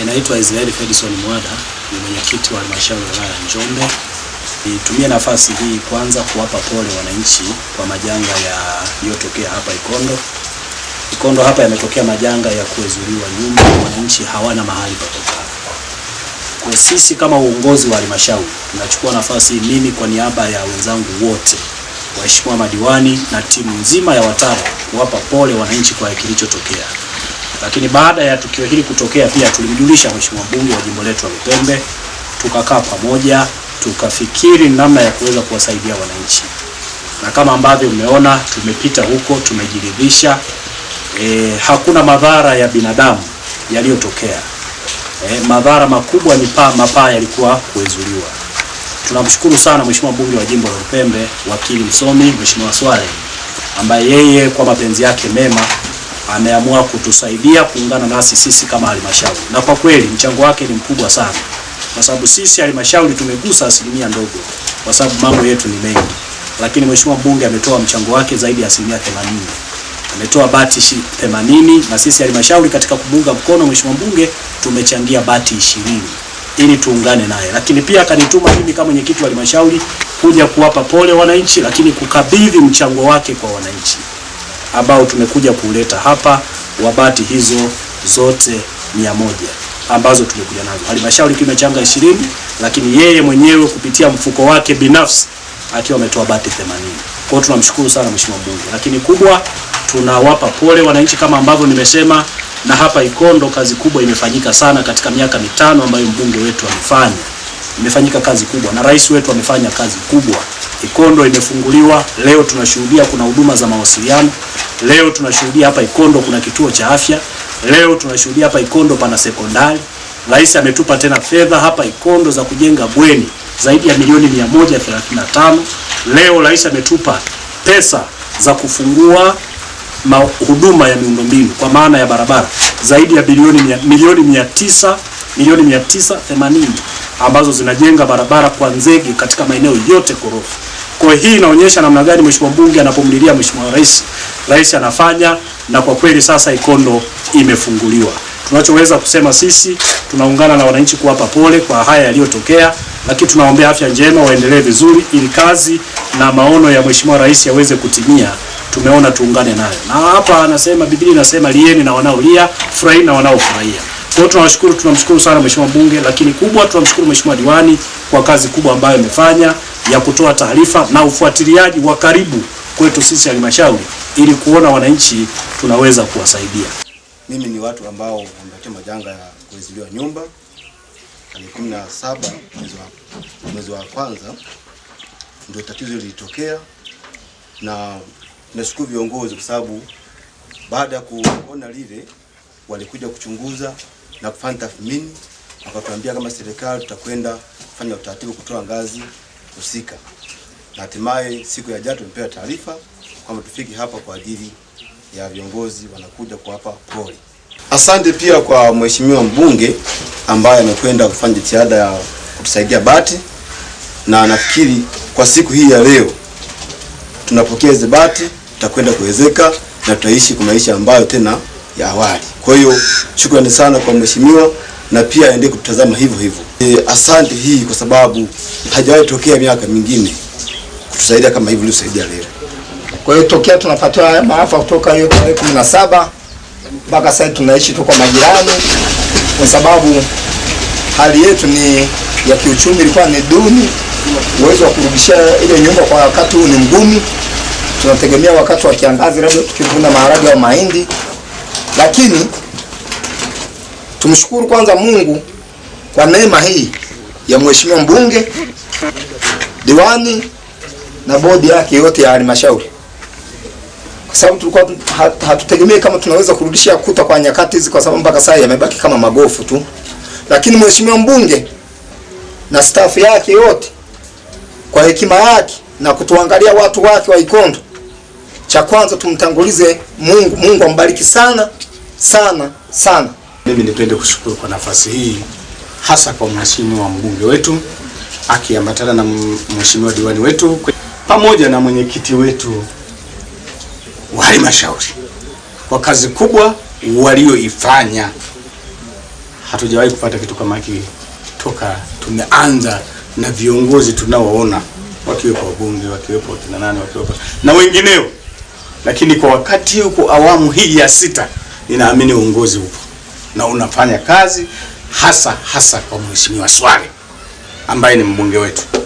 Naitwa Israel Fedison Mwada, ni mwenyekiti wa halmashauri ya wilaya ya Njombe. Nitumie nafasi hii kwanza kuwapa pole wananchi kwa majanga yaliyotokea hapa Ikondo. Ikondo hapa yametokea majanga ya kuezuliwa nyumba, wananchi hawana mahali pa kukaa. Kwa sisi kama uongozi wa halmashauri tunachukua nafasi, mimi kwa niaba ya wenzangu wote, waheshimiwa madiwani na timu nzima ya wataalamu, kuwapa pole wananchi kwa kilichotokea. Lakini baada ya tukio hili kutokea, pia tulimjulisha mheshimiwa mbunge wa jimbo letu la Lupembe, tukakaa pamoja tukafikiri namna ya kuweza kuwasaidia wananchi, na kama ambavyo mmeona tumepita huko, tumejiridhisha hakuna madhara ya binadamu yaliyotokea. Madhara makubwa ni mapaa yalikuwa kuezuliwa. Tunamshukuru sana mheshimiwa mbunge wa jimbo la Lupembe, wakili msomi Mheshimiwa Swale, ambaye yeye kwa mapenzi yake mema ameamua kutusaidia kuungana nasi sisi kama halmashauri, na kwa kweli mchango wake ni mkubwa sana, kwa sababu sisi halmashauri tumegusa asilimia ndogo, kwa sababu mambo yetu ni mengi, lakini mheshimiwa mbunge ametoa mchango wake zaidi ya 80%. Ametoa bati 80 na sisi halmashauri katika kumunga mkono mheshimiwa mbunge tumechangia bati 20 ili tuungane naye. Lakini pia akanituma mimi kama mwenyekiti wa halmashauri kuja kuwapa pole wananchi, lakini kukabidhi mchango wake kwa wananchi ambao tumekuja kuleta hapa wa bati hizo zote 100 ambazo tumekuja nazo. Halmashauri kimechanga 20, lakini yeye mwenyewe kupitia mfuko wake binafsi akiwa ametoa bati 80. Kwa hiyo tunamshukuru sana mheshimiwa mbunge. Lakini kubwa tunawapa pole wananchi kama ambavyo nimesema, na hapa Ikondo kazi kubwa imefanyika sana katika miaka 5 ambayo mbunge wetu amefanya. Imefanyika kazi kubwa na rais wetu amefanya kazi kubwa. Ikondo imefunguliwa, leo tunashuhudia kuna huduma za mawasiliano, leo tunashuhudia hapa Ikondo kuna kituo cha afya, leo tunashuhudia hapa Ikondo pana sekondari. Rais ametupa tena fedha hapa Ikondo za kujenga bweni zaidi ya milioni 135. Leo rais ametupa pesa za kufungua huduma ya miundombinu kwa maana ya barabara zaidi ya milioni 980 ambazo zinajenga barabara kwa nzege katika maeneo yote korofi. Kwa hii inaonyesha namna gani mheshimiwa mbunge anapomlilia mheshimiwa rais, rais anafanya, na kwa kweli sasa Ikondo imefunguliwa. Tunachoweza kusema sisi tunaungana na wananchi kuwapa pole kwa haya yaliyotokea, lakini tunaombea afya njema, waendelee vizuri ili kazi na maono ya mheshimiwa rais yaweze kutimia. Tumeona tuungane nayo. Na hapa anasema Biblia inasema lieni na wanaolia, furahini na wanaofurahia. Kwa hiyo tunawashukuru, tunamshukuru sana mheshimiwa mbunge, lakini kubwa tunamshukuru mheshimiwa diwani kwa kazi kubwa ambayo amefanya ya kutoa taarifa na ufuatiliaji wa karibu kwetu sisi halmashauri ili kuona wananchi tunaweza kuwasaidia. Mimi ni watu ambao wamepatia majanga ya kuezuliwa nyumba tarehe 17 mwezi wa kwanza ndio tatizo lilitokea, na nashukuru viongozi kwa sababu baada ya kuona lile walikuja kuchunguza na kufanya tathmini, wakatuambia kama serikali tutakwenda kufanya utaratibu kutoa ngazi husika, na hatimaye siku ya jana tumepewa taarifa kwamba tufike hapa kwa ajili ya viongozi wanakuja kuwapa pole. Asante pia kwa mheshimiwa mbunge ambaye amekwenda kufanya jitihada ya kutusaidia bati, na nafikiri kwa siku hii ya leo tunapokea hizo bati, tutakwenda kuwezeka na tutaishi kwa maisha ambayo tena ya awali. Kwa hiyo shukrani sana kwa mheshimiwa, na pia aendelee kutazama hivyo hivyo. Asante hii kwa sababu hajawahi tokea miaka mingine kutusaidia kama hivi ulivyosaidia leo. Kwa hiyo tokea tunapatiwa haya maafa kutoka hiyo tarehe 17 mpaka sasa tunaishi tu kwa majirani, kwa sababu hali yetu ni ya kiuchumi ilikuwa ni duni. Uwezo wa kurudishia ile nyumba kwa wakati huu ni mgumu. Tunategemea wakati wa kiangazi labda tukivuna maharage au mahindi. Lakini tumshukuru kwanza Mungu kwa neema hii ya mheshimiwa mbunge, diwani na bodi yake yote ya halmashauri. Kwa sababu tulikuwa hatutegemei kama tunaweza kurudishia kuta kwa nyakati hizi, kwa sababu mpaka sasa yamebaki kama magofu tu. Lakini mheshimiwa mbunge na staff yake yote kwa hekima yake na kutuangalia watu wake wa Ikondo, cha kwanza tumtangulize Mungu. Mungu ambariki sana sana sana. Mimi nipende kushukuru kwa nafasi hii, hasa kwa mheshimiwa mbunge wetu akiambatana na mheshimiwa diwani wetu pamoja na mwenyekiti wetu wa halmashauri kwa kazi kubwa walioifanya Hatujawahi kupata kitu kama hiki toka tumeanza na viongozi tunaoona wakiwepo wabunge, wakiwepo wakina nani, wakiwepo na wengineo, lakini kwa wakati huu, kwa awamu hii ya sita, ninaamini uongozi upo na unafanya kazi, hasa hasa kwa Mheshimiwa Swale ambaye ni mbunge wetu.